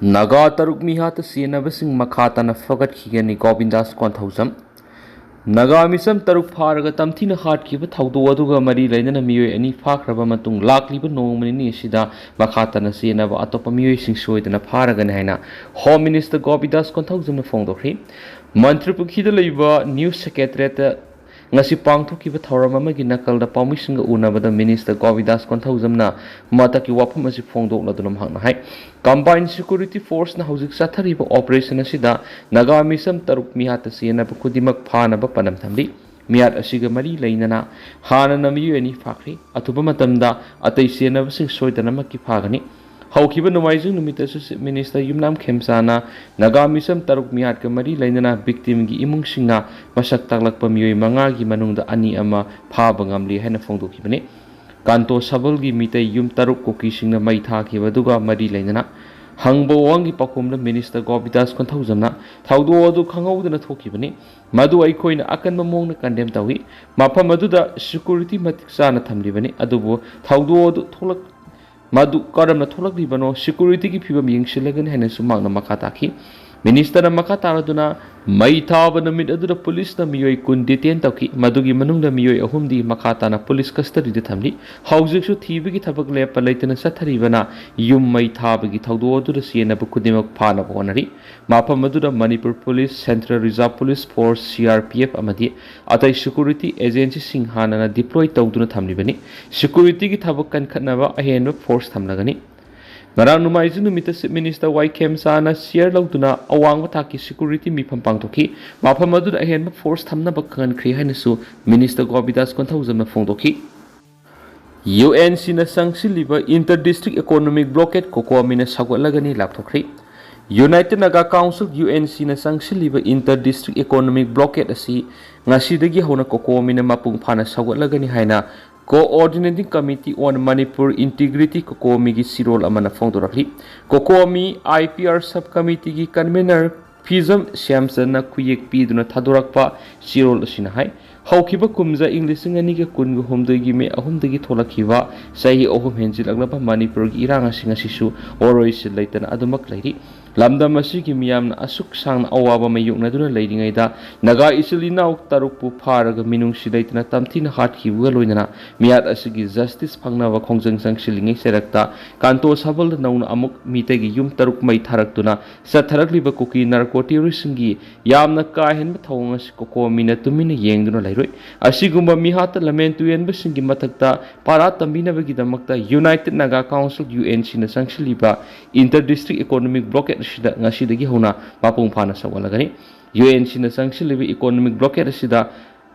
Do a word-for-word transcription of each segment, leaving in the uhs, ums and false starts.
ꯅꯥꯒꯥ ꯇꯔꯨꯛ ꯃꯤꯍꯥꯠꯇ ꯆꯦꯟꯅꯕꯁꯤꯡ ꯃꯈꯥ ꯇꯥꯅ ꯐꯒꯠꯈꯤꯒꯅꯤ꯫ ꯒꯣꯕꯤꯟꯗꯥꯁ ꯀꯣꯟꯊꯧꯖꯝ꯫ ꯅꯥꯒꯥ ꯃꯤꯆꯝ ꯇꯔꯨꯛ ꯐꯥꯔꯒ ꯇꯝꯊꯤꯅ ꯍꯥꯠꯈꯤꯕ ꯊꯧꯗꯣꯛ ꯑꯗꯨꯒ ꯃꯔꯤ ꯂꯩꯅꯅ ꯃꯤꯑꯣꯏ ꯑꯅꯤ ꯐꯥꯈ꯭ꯔꯕ ꯃꯇꯨꯡ ꯂꯥꯛꯂꯤꯕ ꯅꯣꯡꯃ ꯅꯤꯅꯤ ꯑꯁꯤꯗ ꯃꯈꯥ ꯇꯥꯅ ꯆꯦꯟꯅꯕ ꯑꯇꯣꯞꯄ ꯃꯤꯑꯣꯏꯁꯤꯡ ꯁꯣꯏꯗꯅ ꯐꯥꯔꯒꯅꯤ ꯍꯥꯏꯅ ꯍꯣꯝ ꯃꯤꯅꯤꯁꯇꯔ ꯒꯣꯕꯤꯟꯗꯥꯁ ꯀꯣꯟꯊꯧꯖꯝꯅ ꯐꯣꯡꯗꯣꯛꯈ꯭ꯔꯦ꯫ ꯃꯟꯇ꯭ꯔꯤ ꯄꯨꯈ꯭ꯔꯤꯗ ꯂꯩꯕ ꯅ꯭ꯌꯨꯁ ꯁꯦꯀ꯭ꯔꯦꯇꯔꯤꯌꯦꯠꯇ ꯉꯁꯤ ꯄꯥꯡꯊꯣꯛꯈꯤꯕ ꯊꯧꯔꯝ ꯑꯃꯒꯤ ꯅꯥꯀꯜꯗ ꯄꯥꯎꯃꯤꯁꯤꯡꯒ ꯎꯅꯕꯗ ꯃꯤꯅꯤꯁꯇꯔ ꯒꯣꯕꯤꯟꯗꯥꯁ ꯀꯣꯟꯊꯧꯖꯝꯅ ꯃꯊꯛꯀꯤ ꯋꯥꯐꯝ ꯑꯁꯤ ꯐꯣꯡꯗꯣꯛꯂꯗꯨꯅ ꯃꯍꯥꯛꯅ ꯍꯥꯏ, ꯀꯝꯕꯥꯏꯟ ꯁꯦꯀ꯭ꯌꯨꯔꯤꯇꯤ ꯐꯣꯔꯁꯅ ꯍꯧꯖꯤꯛ ꯆꯠꯊꯔꯤꯕ ꯑꯣꯄꯔꯦꯁꯟ ꯑꯁꯤꯗ ꯅꯥꯒꯥ ꯃꯤꯆꯝ ꯇꯔꯨꯛ ꯃꯤꯍꯥꯠꯇ ꯆꯦꯟꯅꯕ ꯈꯨꯗꯤꯡꯃꯛ ꯐꯥꯅꯕ ꯄꯥꯟꯗꯝ ꯊꯝꯂꯤ꯫ ꯃꯤꯍꯥꯠ ꯑꯁꯤꯒ ꯃꯔꯤ ꯂꯩꯅꯅ ꯍꯥꯟꯅꯅ ꯃꯤꯑꯣꯏ ꯑꯅꯤ ꯐꯥꯈ꯭ꯔꯦ꯫ ꯑꯊꯨꯕ ꯃꯇꯝꯗ ꯑꯇꯩ ꯆꯦꯟꯅꯕꯁꯤꯡ ꯁꯣꯏꯗꯅꯃꯛꯀꯤ ꯐꯥꯒꯅꯤ꯫ ꯍꯧꯈꯤꯕ ꯅꯣꯡꯃꯥꯏꯖꯤꯡ ꯅꯨꯃꯤꯠꯇꯁꯨ ꯆꯤꯐ ꯃꯤꯅꯤꯁꯇꯔ ꯌꯨꯝꯅꯥꯝ ꯈꯦꯝꯆꯥꯅ ꯅꯥꯒꯥ ꯃꯤꯆꯝ ꯇꯔꯨꯛ ꯃꯤꯍꯥꯠꯀ ꯃꯔꯤ ꯂꯩꯅꯅ ꯚꯤꯛꯇꯤꯝꯒꯤ ꯏꯃꯨꯡꯁꯤꯡꯅ ꯃꯁꯛ ꯇꯥꯛꯂꯛꯄ ꯃꯤꯑꯣꯏ ꯃꯉꯥꯒꯤ ꯃꯅꯨꯡꯗ ꯑꯅꯤ ꯑꯃ ꯐꯥꯕ ꯉꯝꯂꯤ ꯍꯥꯏꯅ ꯐꯣꯡꯗꯣꯛꯈꯤꯕꯅꯤ꯫ ꯀꯥꯟꯇꯣ ꯁꯕꯜꯒꯤ ꯃꯤꯇꯩ ꯌꯨꯝ ꯇꯔꯨꯛ ꯀꯨꯀꯤꯁꯤꯡꯅ ꯃꯩ ꯊꯥꯈꯤꯕ ꯑꯗꯨꯒ ꯃꯔꯤ ꯂꯩꯅꯅ ꯍꯪꯕꯋꯥꯡꯒꯤ ꯄꯥꯎꯈꯨꯝꯗ ꯃꯤꯅꯤꯁꯇꯔ ꯒꯣꯕꯤꯟꯗꯥꯁ ꯀꯣꯟꯊꯧꯖꯝꯅ ꯊꯧꯗꯣꯛ ꯑꯗꯨ ꯈꯪꯍꯧꯗꯅ ꯊꯣꯛꯈꯤꯕꯅꯤ꯫ ꯃꯗꯨ ꯑꯩꯈꯣꯏꯅ ꯑꯀꯟꯕ ꯃꯑꯣꯡꯗ ꯀꯟꯗꯦꯝ ꯇꯧꯏ꯫ ꯃꯐꯝ ꯑꯗꯨꯗ ꯁꯦꯀ꯭ꯌꯨꯔꯤꯇꯤ ꯃꯇꯤꯛ ꯆꯥꯅ ꯊꯝꯂꯤꯕꯅꯤ, ꯑꯗꯨꯕꯨ ꯊꯧꯗꯣꯛ ꯑꯗꯨ ꯊꯣꯛꯂꯛ-, ꯃꯗꯨ ꯀꯔꯝꯅ ꯊꯣꯛꯂꯛꯂꯤꯕꯅꯣ ꯁꯦꯀ꯭ꯌꯨꯔꯤꯇꯤꯒꯤ ꯐꯤꯕꯝ ꯌꯦꯡꯁꯤꯜꯂꯒꯅꯤ ꯍꯥꯏꯅꯁꯨ ꯃꯍꯥꯛꯅ ꯃꯈꯥ ꯇꯥꯈꯤ꯫ ꯃꯤꯅꯤꯁꯇꯔꯅ ꯃꯈꯥ ꯇꯥꯔꯗꯨꯅ ꯃꯩ ꯊꯥꯕ ꯅꯨꯃꯤꯠ ꯑꯗꯨꯗ ꯄꯨꯂꯤꯁꯅ ꯃꯤꯑꯣꯏ ꯀꯨꯟ ꯗꯤꯇꯦꯟ ꯇꯧꯈꯤ꯫ ꯃꯗꯨꯒꯤ ꯃꯅꯨꯡꯗ ꯃꯤꯑꯣꯏ ꯑꯍꯨꯝꯗꯤ ꯃꯈꯥ ꯇꯥꯅ ꯄꯨꯂꯤꯁ ꯀꯁꯇꯗꯤꯗ ꯊꯝꯂꯤ꯫ ꯍꯧꯖꯤꯛꯁꯨ ꯊꯤꯕꯒꯤ ꯊꯕꯛ ꯂꯦꯞꯄ ꯂꯩꯇꯅ ꯆꯠꯊꯔꯤꯕꯅ ꯌꯨꯝ ꯃꯩ ꯊꯥꯕꯒꯤ ꯊꯧꯗꯣꯛ ꯑꯗꯨꯗ ꯆꯦꯟꯅꯕ ꯈꯨꯗꯤꯡꯃꯛ ꯐꯥꯅꯕ ꯍꯣꯠꯅꯔꯤ꯫ ꯃꯐꯝ ꯑꯗꯨꯗ Manipur police, central reserve police force, C R P F ꯑꯃꯗꯤ ꯑꯇꯩ ꯁꯦꯀ꯭ꯌꯨꯔꯤꯇꯤ ꯑꯦꯖꯦꯟꯁꯤꯁꯤꯡ ꯍꯥꯟꯅꯅ ꯗꯤꯄ꯭ꯂꯣꯏ ꯇꯧꯗꯨꯅ ꯊꯝꯂꯤꯕꯅꯤ꯫ ꯁꯦꯀ꯭ꯌꯨꯔꯤꯇꯤꯒꯤ ꯊꯕꯛ ꯀꯟꯈꯠꯅꯕ ꯑꯍꯦꯟꯕ ꯐꯣꯔꯁ ꯊꯝꯂꯒꯅꯤ꯫ ꯉꯔꯥꯡ ꯅꯣꯡꯃꯥꯏꯖꯤꯡ ꯅꯨꯃꯤꯠꯇ ꯆꯤꯐ ꯃꯤꯅꯤꯁꯇꯔ ꯋꯥꯏ ꯈꯦꯝꯆꯥꯅ ꯆꯤꯌꯔ ꯂꯧꯗꯨꯅ ꯑꯋꯥꯡꯕ ꯊꯥꯛꯀꯤ ꯁꯦꯀ꯭ꯌꯨꯔꯤꯇꯤ ꯃꯤꯐꯝ ꯄꯥꯡꯊꯣꯛꯈꯤ꯫ ꯃꯐꯝ ꯑꯗꯨꯗ ꯑꯍꯦꯟꯕ ꯐꯣꯔꯁ ꯊꯝꯅꯕ ꯈꯪꯍꯟꯈ꯭ꯔꯦ ꯍꯥꯏꯅꯁꯨ ꯃꯤꯅꯤꯁꯇꯔ ꯒꯣꯕꯤꯟꯗꯥꯁ ꯀꯣꯟꯊꯧꯖꯝꯅ ꯐꯣꯡꯗꯣꯛꯈꯤ꯫ ꯌꯨ ꯑꯦꯟ ꯁꯤꯅ ꯆꯪꯁꯤꯜꯂꯤꯕ ꯏꯟꯇꯔ ꯗꯤꯁꯇ꯭ꯔꯤꯛ ꯏꯀꯣꯅꯣꯃꯤꯛ ꯕ꯭ꯂꯣꯀꯦꯠ ꯀꯣꯀꯣꯃꯤꯅ ꯁꯧꯒꯠꯂꯒꯅꯤ ꯂꯥꯞꯊꯣꯛꯈ꯭ꯔꯦ꯫ United Naga council, U N ꯁꯤꯅ ꯆꯪꯁꯤꯜꯂꯤꯕ ꯏꯟꯇꯔ ꯗꯤꯁꯇ꯭ꯔꯤꯛ ꯏꯀꯣꯅꯣꯃꯤꯛ ꯕ꯭ꯂꯣꯀꯦꯠ ꯑꯁꯤ ꯉꯁꯤꯗꯒꯤ ꯍꯧꯅ ꯀꯣꯀꯣꯃꯤꯅ ꯃꯄꯨꯡ ꯐꯥꯅ ꯁꯧꯒꯠꯂꯒꯅꯤ ꯍꯥꯏꯅ Coordinating Committee on Manipur Integrity, ꯀꯣꯀꯣꯃꯤꯒꯤ ꯆꯦꯔꯣꯜ ꯑꯃꯅ ꯐꯣꯡꯗꯣꯔꯛꯂꯤ꯫ COCOMI I P R sub ꯀꯃꯤꯇꯤꯒꯤ ꯀꯟꯚꯦꯅꯔ ꯐꯤꯖꯝ ꯁ꯭ꯌꯥꯝꯆꯟꯅ ꯈꯨꯌꯦꯛ ꯄꯤꯗꯨꯅ ꯊꯥꯗꯣꯔꯛꯄ ꯆꯦꯔꯣꯜ ꯑꯁꯤꯅ ꯍꯥꯏ, ꯍꯧꯈꯤꯕ ꯀꯨꯝꯖꯥ ꯏꯪ ꯂꯤꯁꯤꯡ ꯑꯅꯤꯒ ꯀꯨꯟꯒ ꯍꯨꯝꯗꯣꯏꯒꯤ ꯃꯦ ꯑꯍꯨꯝꯗꯒꯤ ꯊꯣꯛꯂꯛꯈꯤꯕ ꯆꯍꯤ ꯑꯍꯨꯝ ꯍꯦꯟꯖꯤꯜꯂꯛꯂꯕ ꯃꯅꯤꯄꯨꯔꯒꯤ ꯏꯔꯥꯡ ꯑꯁꯤ ꯉꯁꯤꯁꯨ ꯋꯥꯔꯣꯏꯁꯤꯟ ꯂꯩꯇꯅ ꯑꯗꯨꯃꯛ ꯂꯩꯔꯤ꯫ ꯂꯝꯗꯝ ꯑꯁꯤꯒꯤ ꯃꯤꯌꯥꯝꯅ ꯑꯁꯨꯛ ꯁꯥꯡꯅ ꯑꯋꯥꯕ ꯃꯥꯌꯣꯛꯅꯗꯨꯅ ꯂꯩꯔꯤꯉꯩꯗ ꯅꯥꯒꯥ ꯏꯆꯤꯜ ꯏꯅꯥꯎ ꯇꯔꯨꯛꯄꯨ ꯐꯥꯔꯒ ꯃꯤꯅꯨꯡꯁꯤ ꯂꯩꯇꯅ ꯇꯝꯊꯤꯅ ꯍꯥꯠꯈꯤꯕꯒ ꯂꯣꯏꯅꯅ ꯃꯤꯍꯥꯠ ꯑꯁꯤꯒꯤ ꯖꯁꯇꯤꯁ ꯐꯪꯅꯕ ꯈꯣꯡꯖꯪ ꯆꯪꯁꯤꯜꯂꯤꯉꯩ ꯆꯩꯔꯛꯇ ꯀꯥꯟꯇꯣ ꯁꯥꯕꯜꯗ ꯅꯧꯅ ꯑꯃꯨꯛ ꯃꯤꯇꯩꯒꯤ ꯌꯨꯝ ꯇꯔꯨꯛ ꯃꯩ ꯊꯥꯔꯛꯇꯨꯅ ꯆꯠꯊꯔꯛꯂꯤꯕ ꯀꯨꯀꯤ ꯅꯥꯔꯀꯣ ꯇꯦꯔꯣꯔꯤꯁꯁꯤꯡꯒꯤ ꯌꯥꯝꯅ ꯀꯥ ꯍꯦꯟꯕ ꯊꯧꯑꯣꯡ ꯑꯁꯤ ꯀꯣꯀꯣꯃꯤꯅ ꯇꯨꯃꯤꯟꯅ ꯌꯦꯡꯗꯨꯅ ꯂꯩꯔꯣꯏ꯫ ꯑꯁꯤꯒꯨꯝꯕ ꯃꯤꯍꯥꯠꯇ ꯂꯝꯍꯦꯟ ꯇꯨꯍꯦꯟꯕꯁꯤꯡꯒꯤ ꯃꯊꯛꯇ ꯄꯥꯔꯥ ꯇꯝꯕꯤꯅꯕꯒꯤꯗꯃꯛꯇ United Naga Council, U N Cꯅ ꯆꯪꯁꯤꯜꯂꯤꯕ Inter District Economic Blockade ꯑꯁꯤꯗ ꯉꯁꯤꯗꯒꯤ ꯍꯧꯅ ꯃꯄꯨꯡ ꯐꯥꯅ ꯁꯧꯒꯠꯂꯒꯅꯤ꯫ U N Cꯅ ꯆꯪꯁꯤꯜꯂꯤꯕ Economic Blockade ꯑꯁꯤꯗ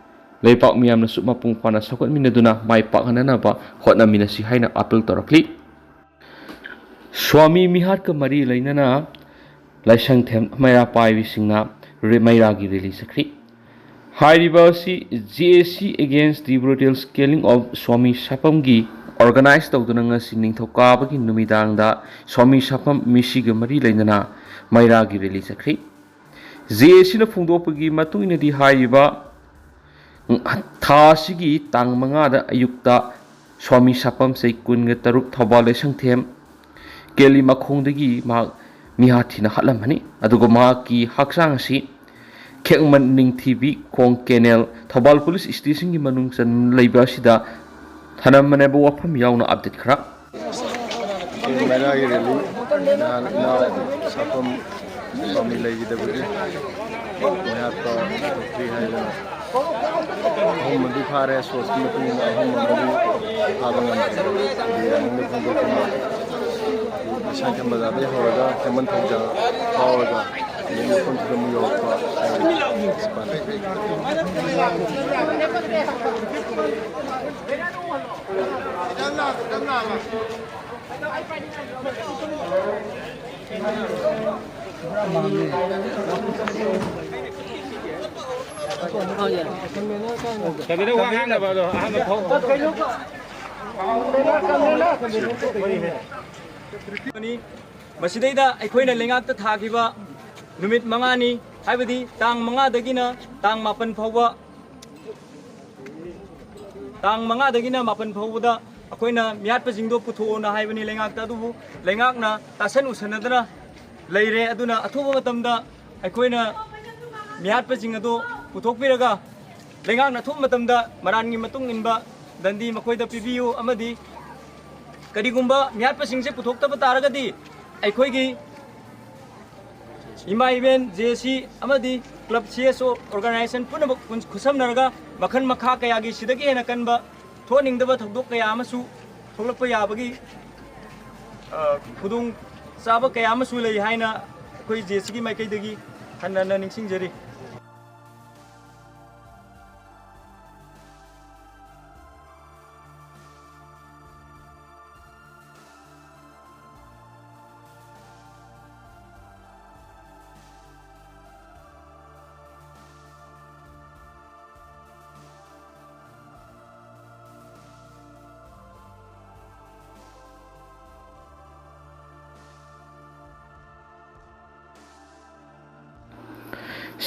ꯂꯩꯕꯥꯛ ꯃꯤꯌꯥꯝꯅꯁꯨ ꯃꯄꯨꯡ ꯐꯥꯅ ꯁꯧꯒꯠꯃꯤꯟꯅꯗꯨꯅ ꯃꯥꯏ ꯄꯥꯛꯍꯟꯅꯅꯕ ꯍꯣꯠꯅꯃꯤꯟꯅꯁꯤ ꯍꯥꯏꯅ ꯑꯥꯄꯤꯜ ꯇꯧꯔꯛꯂꯤ꯫ ꯁ꯭ꯋꯥꯃꯤ ꯃꯤꯍꯥꯠꯀ ꯃꯔꯤ ꯂꯩꯅꯅ ꯂꯥꯏꯁꯪꯊꯦꯝ ꯃꯩꯔꯥ ꯄꯥꯏꯕꯤꯁꯤꯡꯅ ꯔꯤ-, ꯃꯩꯔꯥꯒꯤ ꯔꯦꯂꯤ ꯆꯠꯈ꯭ꯔꯤ꯫ ꯍꯥꯏꯔꯤꯕ ꯑꯁꯤ J A C Against the Brutal Killing of Swami ꯁꯥꯄꯝꯒꯤ ꯑꯣꯔꯒꯅꯥꯏꯖ ꯇꯧꯗꯨꯅ ꯉꯁꯤ ꯅꯤꯡꯊꯧꯀꯥꯕꯒꯤ ꯅꯨꯃꯤꯗꯥꯡꯗ ꯁ꯭ꯋꯥꯃꯤ ꯁꯥꯄꯝ ꯃꯤꯁꯤꯒ ꯃꯔꯤ ꯂꯩꯅꯅ ꯃꯩꯔꯥꯒꯤ ꯔꯦꯂꯤ ꯆꯠꯈ꯭ꯔꯤ꯫ J A Cꯅ ꯐꯣꯡꯗꯣꯛꯄꯒꯤ ꯃꯇꯨꯡ ꯏꯟꯅꯗꯤ ꯍꯥꯏꯔꯤꯕ ꯊꯥ ꯑꯁꯤꯒꯤ ꯇꯥꯡ ꯃꯉꯥꯗ ꯑꯌꯨꯛꯇ ꯁ꯭ꯋꯥꯃꯤ ꯁꯥꯄꯝ ꯆꯍꯤ ꯀꯨꯟꯒ ꯇꯔꯨꯛ ꯊꯧꯕꯥꯜ ꯂꯩꯁꯪꯊꯦꯝ ꯀꯦꯂꯤ ꯃꯈꯣꯡꯗꯒꯤ ꯃꯍꯥꯛ ꯃꯤꯍꯥꯠ ꯊꯤꯅ ꯍꯥꯠꯂꯝꯕꯅꯤ꯫ ꯑꯗꯨꯒ ꯃꯍꯥꯛꯀꯤ ꯍꯛꯆꯥꯡ ꯑꯁꯤ ꯈꯦꯛꯃꯟ ꯅꯤꯡꯊꯤꯕꯤ ꯈꯣꯡ ꯀꯦꯅꯦꯜ ꯊꯧꯕꯥꯜ ꯄꯨꯂꯤꯁ ꯁ꯭ꯇꯦꯁꯟꯒꯤ ꯃꯅꯨꯡ ꯆꯟ ꯂꯩꯕ ꯑꯁꯤꯗ ꯊꯅꯝꯕꯅꯦꯕ ꯋꯥꯐꯝ ꯌꯥꯎꯅ ꯑꯞꯗꯦꯠ ꯈꯔ꯫ ꯃꯩꯔꯥꯒꯤ ꯔꯦꯂꯤ ꯅꯍꯥꯟ ꯏꯅꯥꯎ ꯁꯥꯐꯝ ꯁ꯭ꯋꯥꯃꯤ ꯂꯩꯈꯤꯗꯕꯒꯤ ꯃꯌꯥꯠꯄ ꯊꯣꯛꯇ꯭ꯔꯤ ꯍꯥꯏꯗꯅ ꯑꯍꯨꯝ ꯑꯃꯗꯤ ꯐꯥꯔꯦ, ꯁꯣꯔꯁꯀꯤ ꯃꯇꯨꯡ ꯏꯟꯅ ꯑꯍꯨꯝ ꯑꯃꯗꯤ ꯐꯥꯕ ꯉꯝꯗ꯭ꯔꯦ꯫ ꯑꯗꯨꯒꯤ ꯑꯅꯤꯡꯕ ꯐꯣꯡꯗꯣꯛꯇꯨꯅ ꯂꯩꯁꯥꯡꯊꯦꯝ ꯕꯖꯥꯔꯗꯒꯤ ꯍꯧꯔꯒ ꯈꯦꯃꯟ ꯊꯧꯖꯥ ꯐꯥꯎꯔꯒ ꯍꯌꯦꯡ ꯃꯐꯝꯁꯤꯗ ꯑꯃꯨꯛ ꯌꯧꯔꯛꯄ ꯍꯥꯏꯕꯅꯤ꯫ ꯀꯩꯅꯣ ꯋꯥ ꯉꯥꯡꯅꯕ ꯑꯗꯣ ꯑꯍꯥꯟꯕ ꯊꯣꯛ-, ꯃꯁꯤꯗꯩꯗ ꯑꯩꯈꯣꯏꯅ ꯂꯩꯉꯥꯛꯇ ꯊꯥꯈꯤꯕ ꯅꯨꯃꯤꯠ ꯃꯉꯥꯅꯤ, ꯍꯥꯏꯕꯗꯤ ꯇꯥꯡ ꯃꯉꯥꯗꯒꯤꯅ ꯇꯥꯡ ꯃꯥꯄꯟ ꯐꯥꯎꯕ ꯇꯥꯡ ꯃꯉꯥꯗꯒꯤꯅ ꯃꯥꯄꯟ ꯐꯥꯎꯕꯗ ꯑꯩꯈꯣꯏꯅ ꯃꯤꯍꯥꯠꯄꯁꯤꯡꯗꯣ ꯄꯨꯊꯣꯛꯑꯣꯅ ꯍꯥꯏꯕꯅꯤ ꯂꯩꯉꯥꯛꯇ, ꯑꯗꯨꯕꯨ ꯂꯩꯉꯥꯛꯅ ꯇꯥꯁꯟ ꯎꯁꯟꯅꯗꯅ ꯂꯩꯔꯦ꯫ ꯑꯗꯨꯅ ꯑꯊꯨꯕ ꯃꯇꯝꯗ ꯑꯩꯈꯣꯏꯅ ꯃꯤꯍꯥꯠꯄꯁꯤꯡ ꯑꯗꯨ ꯄꯨꯊꯣꯛꯄꯤꯔꯒ ꯂꯩꯉꯥꯛꯅ ꯑꯊꯨꯕ ꯃꯇꯝꯗ ꯃꯔꯥꯟꯒꯤ ꯃꯇꯨꯡ ꯏꯟꯕ ꯗꯟꯗꯤ ꯃꯈꯣꯏꯗ ꯄꯤꯕꯤꯌꯨ, ꯑꯃꯗꯤ ꯀꯔꯤꯒꯨꯝꯕ ꯃꯤꯍꯥꯠꯄꯁꯤꯡꯁꯦ ꯄꯨꯊꯣꯛꯇꯕ ꯇꯥꯔꯒꯗꯤ ꯑꯩꯈꯣꯏꯒꯤ ꯏꯃꯥ ꯏꯕꯦꯟ ꯖꯦ ꯁꯤ ꯑꯃꯗꯤ ꯀ꯭ꯂꯕ ꯁꯤ ꯑꯦꯁ ꯑꯣ ꯑꯣꯔꯒꯅꯥꯏꯖꯦꯁꯟ ꯄꯨꯝꯅꯃꯛ ꯈꯨꯟ-, ꯈꯨꯠꯁꯝꯅꯔꯒ ꯃꯈꯜ ꯃꯈꯥ ꯀꯌꯥꯒꯤ ꯁꯤꯗꯒꯤ ꯍꯦꯟꯅ ꯀꯟꯕ ꯊꯣꯛꯍꯟꯅꯤꯡꯗꯕ ꯊꯧꯗꯣꯛ ꯀꯌꯥ ꯑꯃꯁꯨ ꯊꯣꯛꯂꯛꯄ ꯌꯥꯕꯒꯤ, ꯑ, ꯈꯨꯗꯣꯡ ꯆꯥꯕ ꯀꯌꯥ ꯑꯃꯁꯨ ꯂꯩ ꯍꯥꯏꯅ ꯑꯩꯈꯣꯏ ꯖꯦ ꯁꯤꯒꯤ ꯃꯥꯏꯀꯩꯗꯒꯤ ꯍꯟꯅ ꯍꯟꯅ ꯅꯤꯡꯁꯤꯡꯖꯔꯤ꯫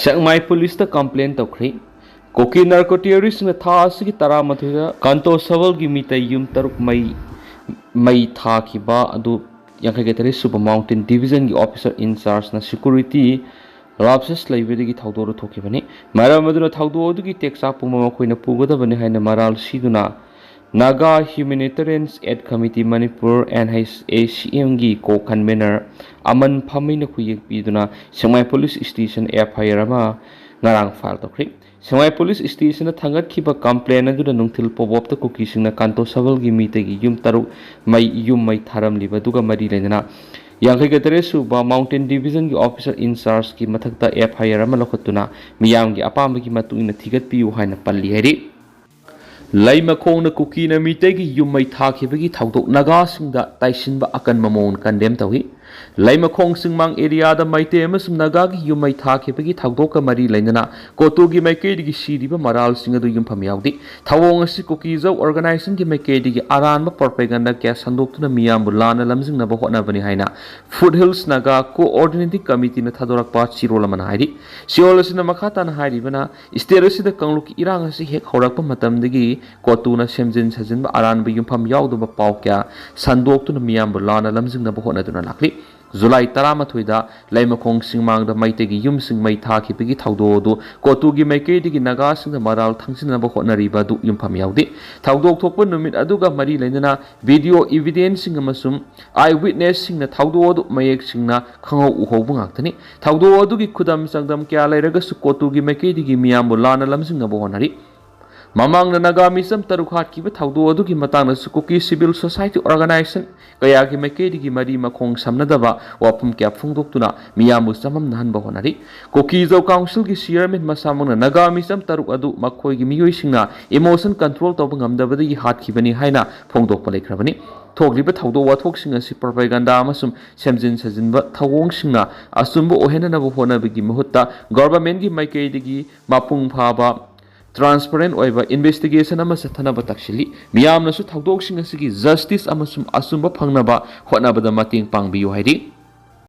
ꯁꯦꯛꯃꯥꯏ ꯄꯨꯂꯤꯁꯇ ꯀꯝꯄ꯭ꯂꯦꯟ ꯇꯧꯈ꯭ꯔꯤ꯫ ꯀꯨꯀꯤ ꯅꯥꯔꯀꯣ ꯇꯦꯔꯣꯔꯤꯁꯅ ꯊꯥ ꯑꯁꯤꯒꯤ ꯇꯔꯥꯃꯥꯊꯣꯏꯗ ꯀꯥꯟꯇꯣ ꯁꯕꯜꯒꯤ ꯃꯤꯇꯩ ꯌꯨꯝ ꯇꯔꯨꯛ ꯃꯩ, ꯃꯩ ꯊꯥꯈꯤꯕ ꯑꯗꯨ ꯌꯥꯡꯈꯩꯒ ꯇꯔꯦꯠ ꯁꯨꯕ ꯃꯥꯎꯟꯇꯦꯟ ꯗꯤꯕꯤꯖꯟꯒꯤ ꯑꯣꯐꯤꯁꯔ ꯏꯟꯆꯥꯔꯖꯅ ꯁꯦꯀ꯭ꯌꯨꯔꯤꯇꯤ ꯂꯥꯞꯁꯦꯁ ꯂꯩꯕꯗꯒꯤ ꯊꯧꯗꯣꯛ ꯑꯗꯨ ꯊꯣꯛꯈꯤꯕꯅꯤ꯫ ꯃꯔꯝ ꯑꯗꯨꯅ ꯊꯧꯗꯣꯛ ꯑꯗꯨꯒꯤ ꯇꯦꯛ ꯆꯥꯛ ꯄꯨꯝꯕ ꯃꯈꯣꯏꯅ ꯄꯨꯒꯗꯕꯅꯤ ꯍꯥꯏꯅ ꯃꯔꯥꯜ ꯁꯤꯗꯨꯅ ꯅꯥꯒꯥ ꯍ꯭ꯌꯨꯃꯦꯅꯤꯇꯦꯔꯤꯌꯟꯁ ꯑꯦꯗ ꯀꯃꯤꯇꯤ ꯃꯅꯤꯄꯨꯔ, ꯑꯦꯟ ꯑꯩꯆ ꯑꯦ ꯁꯤ ꯑꯦꯝꯒꯤ ꯀꯣ ꯀꯟꯚꯦꯅꯔ ꯑꯃꯟ ꯐꯝꯃꯩꯅ ꯈꯨꯌꯦꯛ ꯄꯤꯗꯨꯅ ꯁꯦꯛꯃꯥꯏ ꯄꯨꯂꯤꯁ ꯁ꯭ꯇꯦꯁꯟ ꯑꯦꯐ ꯑꯥꯏ ꯑꯥꯔ ꯑꯃ ꯉꯔꯥꯡ ꯐꯥꯏꯜ ꯇꯧꯈ꯭ꯔꯤ꯫ ꯁꯦꯛꯃꯥꯏ ꯄꯨꯂꯤꯁ ꯁ꯭ꯇꯦꯁꯟꯗ ꯊꯥꯡꯒꯠꯈꯤꯕ ꯀꯝꯄ꯭ꯂꯦꯟ ꯑꯗꯨꯗ ꯅꯨꯡꯊꯤꯜ ꯄꯣꯕꯣꯞꯇ ꯀꯨꯀꯤꯁꯤꯡꯅ ꯀꯥꯟꯇꯣ ꯁꯕꯜꯒꯤ ꯃꯤꯇꯩꯒꯤ ꯌꯨꯝ ꯇꯔꯨꯛ ꯃꯩ, ꯌꯨꯝ ꯃꯩ ꯊꯥꯔꯝꯂꯤꯕ ꯑꯗꯨꯒ ꯃꯔꯤ ꯂꯩꯅꯅ ꯌꯥꯡꯈꯩꯒ ꯇꯔꯦꯠ ꯁꯨꯕ ꯃꯥꯎꯟꯇꯦꯟ ꯗꯤꯕꯤꯖꯟꯒꯤ ꯑꯣꯐꯤꯁꯔ ꯏꯟꯆꯥꯔꯖꯀꯤ ꯃꯊꯛꯇ ꯑꯦꯐ ꯑꯥꯏ ꯑꯥꯔ ꯑꯃ ꯂꯧꯈꯠꯇꯨꯅ ꯃꯤꯌꯥꯝꯒꯤ ꯑꯄꯥꯝꯕꯒꯤ ꯃꯇꯨꯡ ꯏꯟꯅ ꯊꯤꯒꯠꯄꯤꯌꯨ ꯍꯥꯏꯅ ꯄꯜꯂꯤ ꯍꯥꯏꯔꯤ꯫ ꯂꯩꯃꯈꯣꯡꯅ ꯀꯨꯀꯤꯅ ꯃꯤꯇꯩꯒꯤ ꯌꯨꯝ ꯃꯩ ꯊꯥꯈꯤꯕꯒꯤ ꯊꯧꯗꯣꯛ ꯅꯥꯒꯥꯁꯤꯡꯗ ꯇꯥꯏꯁꯤꯟꯕ ꯑꯀꯟꯕ ꯃꯑꯣꯡꯗ ꯀꯟꯗꯦꯝ ꯇꯧꯏ꯫ ꯂꯩꯃꯈꯣꯡ ꯆꯤꯡꯃꯥꯡ ꯑꯦꯔꯤꯌꯥꯗ ꯃꯩꯇꯩ ꯑꯃꯁꯨꯡ ꯅꯥꯒꯥꯒꯤ ꯌꯨꯝ ꯃꯩ ꯊꯥꯈꯤꯕꯒꯤ ꯊꯧꯗꯣꯛꯀ ꯃꯔꯤ ꯂꯩꯅꯅ ꯀꯣꯇꯨꯒꯤ ꯃꯥꯏꯀꯩꯗꯒꯤ ꯁꯤꯔꯤꯕ ꯃꯔꯥꯜꯁꯤꯡ ꯑꯗꯨ ꯌꯨꯝꯐꯝ ꯌꯥꯎꯗꯦ꯫ ꯊꯧꯑꯣꯡ ꯑꯁꯤ ꯀꯨꯀꯤꯖꯧ ꯑꯣꯔꯒꯅꯥꯏꯖꯦꯁꯟꯒꯤ ꯃꯥꯏꯀꯩꯗꯒꯤ ꯑꯔꯥꯟꯕ ꯄ꯭ꯔꯣꯄꯦꯒꯟꯗꯥ ꯀꯌꯥ ꯁꯟꯗꯣꯛꯇꯨꯅ ꯃꯤꯌꯥꯝꯕꯨ ꯂꯥꯟꯅ ꯂꯝꯖꯤꯡꯅꯕ ꯍꯣꯠꯅꯕꯅꯤ ꯍꯥꯏꯅ ꯐꯨꯠ ꯍꯤꯜꯁ ꯅꯥꯒꯥ ꯀꯣꯑꯣꯔꯗꯤꯅꯦꯇꯤꯡ ꯀꯃꯤꯇꯤꯅ ꯊꯥꯗꯣꯔꯛꯄ ꯆꯦꯔꯣꯜ ꯑꯃꯅ ꯍꯥꯏꯔꯤ꯫ ꯆꯦꯔꯣꯜ ꯑꯁꯤꯅ ꯃꯈꯥ ꯇꯥꯅ ꯍꯥꯏꯔꯤꯕꯅ, ꯁ꯭ꯇꯦꯠ ꯑꯁꯤꯗ ꯀꯥꯡꯂꯨꯞꯀꯤ ꯏꯔꯥꯡ ꯑꯁꯤ ꯍꯦꯛ ꯍꯧꯔꯛꯄ ꯃꯇꯝꯗꯒꯤ ꯀꯣꯇꯨꯅ ꯁꯦꯝꯖꯤꯟ ꯁꯥꯖꯤꯟꯕ ꯑꯔꯥꯟꯕ ꯌꯨꯝꯐꯝ ꯌꯥꯎꯗꯕ ꯄꯥꯎ ꯀꯌꯥ ꯁꯟꯗꯣꯛꯇꯨꯅ ꯃꯤꯌꯥꯝꯕꯨ ꯂꯥꯟꯅ ꯂꯝꯖꯤꯡꯅꯕ ꯍꯣꯠꯅꯗꯨꯅ ꯂꯥꯛꯂꯤ꯫ ꯖꯨꯂꯥꯏ ꯇꯔꯥꯃꯥꯊꯣꯏꯗ ꯂꯩꯃꯈꯣꯡ ꯆꯤꯡꯃꯥꯡꯗ ꯃꯩꯇꯩꯒꯤ ꯌꯨꯝꯁꯤꯡ ꯃꯩ ꯊꯥꯈꯤꯕꯒꯤ ꯊꯧꯗꯣꯛ ꯑꯗꯨ ꯀꯣꯇꯨꯒꯤ ꯃꯥꯏꯀꯩꯗꯒꯤ ꯅꯥꯒꯥꯁꯤꯡꯗ ꯃꯔꯥꯜ ꯊꯥꯡꯖꯤꯟꯅꯕ ꯍꯣꯠꯅꯔꯤꯕ ꯑꯗꯨ ꯌꯨꯝꯐꯝ ꯌꯥꯎꯗꯦ꯫ ꯊꯧꯗꯣꯛ ꯊꯣꯛꯄ ꯅꯨꯃꯤꯠ ꯑꯗꯨꯒ ꯃꯔꯤ ꯂꯩꯅꯅ ꯚꯤꯗꯤꯑꯣ ꯏꯚꯤꯗꯦꯟꯁꯁꯤꯡ ꯑꯃꯁꯨꯡ ꯑꯥꯏ ꯋꯤꯠꯅꯦꯁꯁꯤꯡꯅ ꯊꯧꯗꯣꯛ ꯑꯗꯨ ꯃꯌꯦꯛ ꯁꯦꯡꯅ ꯈꯪꯍꯧ ꯎꯍꯧꯕ ꯉꯥꯛꯇꯅꯤ꯫ ꯊꯧꯗꯣꯛ ꯑꯗꯨꯒꯤ ꯈꯨꯗꯝ ꯆꯥꯡꯗꯝ ꯀꯌꯥ ꯂꯩꯔꯒꯁꯨ ꯀꯣꯇꯨꯒꯤ ꯃꯥꯏꯀꯩꯗꯒꯤ ꯃꯤꯌꯥꯝꯕꯨ ꯂꯥꯟꯅ ꯂꯝꯖꯤꯡꯅꯕ ꯍꯣꯠꯅꯔꯤ꯫ ꯃꯃꯥꯡꯗ ꯅꯥꯒꯥ ꯃꯤꯆꯝ ꯇꯔꯨꯛ ꯍꯥꯠꯈꯤꯕ ꯊꯧꯗꯣꯛ ꯑꯗꯨꯒꯤ ꯃꯇꯥꯡꯗꯁꯨ ꯀꯨꯀꯤ ꯁꯤꯚꯤꯜ ꯁꯣꯁꯥꯏꯇꯤ ꯑꯣꯔꯒꯅꯥꯏꯖꯦꯁꯟ ꯀꯌꯥꯒꯤ ꯃꯥꯏꯀꯩꯗꯒꯤ ꯃꯔꯤ ꯃꯈꯣꯡ ꯁꯝꯅꯗꯕ ꯋꯥꯐꯝ ꯀꯌꯥ ꯐꯣꯡꯗꯣꯛꯇꯨꯅ ꯃꯤꯌꯥꯝꯕꯨ ꯆꯃꯝꯅꯍꯟꯕ ꯍꯣꯠꯅꯔꯤ꯫ ꯀꯨꯀꯤꯖꯧ ꯀꯥꯎꯟꯁꯤꯜꯒꯤ ꯆꯤꯌꯔꯃꯦꯟ ꯃꯁꯥꯃꯛꯅ ꯅꯥꯒꯥ ꯃꯤꯆꯝ ꯇꯔꯨꯛ ꯑꯗꯨ ꯃꯈꯣꯏꯒꯤ ꯃꯤꯑꯣꯏꯁꯤꯡꯅ ꯏꯃꯣꯁꯟ ꯀꯟꯇ꯭ꯔꯣꯜ ꯇꯧꯕ ꯉꯝꯗꯕꯗꯒꯤ ꯍꯥꯠꯈꯤꯕꯅꯤ ꯍꯥꯏꯅ ꯐꯣꯡꯗꯣꯛꯄ ꯂꯩꯈ꯭ꯔꯕꯅꯤ꯫ ꯊꯣꯛꯂꯤꯕ ꯊꯧꯗꯣꯛ ꯋꯥꯊꯣꯛꯁꯤꯡ ꯑꯁꯤ ꯄ꯭ꯔꯣꯄꯦꯒꯟꯗꯥ ꯑꯃꯁꯨꯡ ꯁꯦꯝꯖꯤꯟ ꯁꯥꯖꯤꯟꯕ ꯊꯧꯑꯣꯡꯁꯤꯡꯅ ꯑꯆꯨꯝꯕ ꯑꯣꯏꯍꯟꯅꯅꯕ ꯍꯣꯠꯅꯕꯒꯤ ꯃꯍꯨꯠꯇ ꯒꯣꯚꯔꯟꯃꯦꯟꯠꯀꯤ ꯃꯥꯏꯀꯩꯗꯒꯤ ꯃꯄꯨꯡ ꯐꯥꯕ ꯇ꯭ꯔꯥꯟꯁꯄꯔꯦꯟꯠ ꯑꯣꯏꯕ ꯏꯟꯚꯦꯁꯇꯤꯒꯦꯁꯟ ꯑꯃ ꯆꯠꯊꯅꯕ ꯇꯛꯁꯤꯜꯂꯤ꯫ ꯃꯤꯌꯥꯝꯅꯁꯨ ꯊꯧꯗꯣꯛꯁꯤꯡ ꯑꯁꯤꯒꯤ ꯖꯁꯇꯤꯁ ꯑꯃꯁꯨꯡ ꯑꯆꯨꯝꯕ ꯐꯪꯅꯕ ꯍꯣꯠꯅꯕꯗ ꯃꯇꯦꯡ ꯄꯥꯡꯕꯤꯌꯨ ꯍꯥꯏꯔꯤ꯫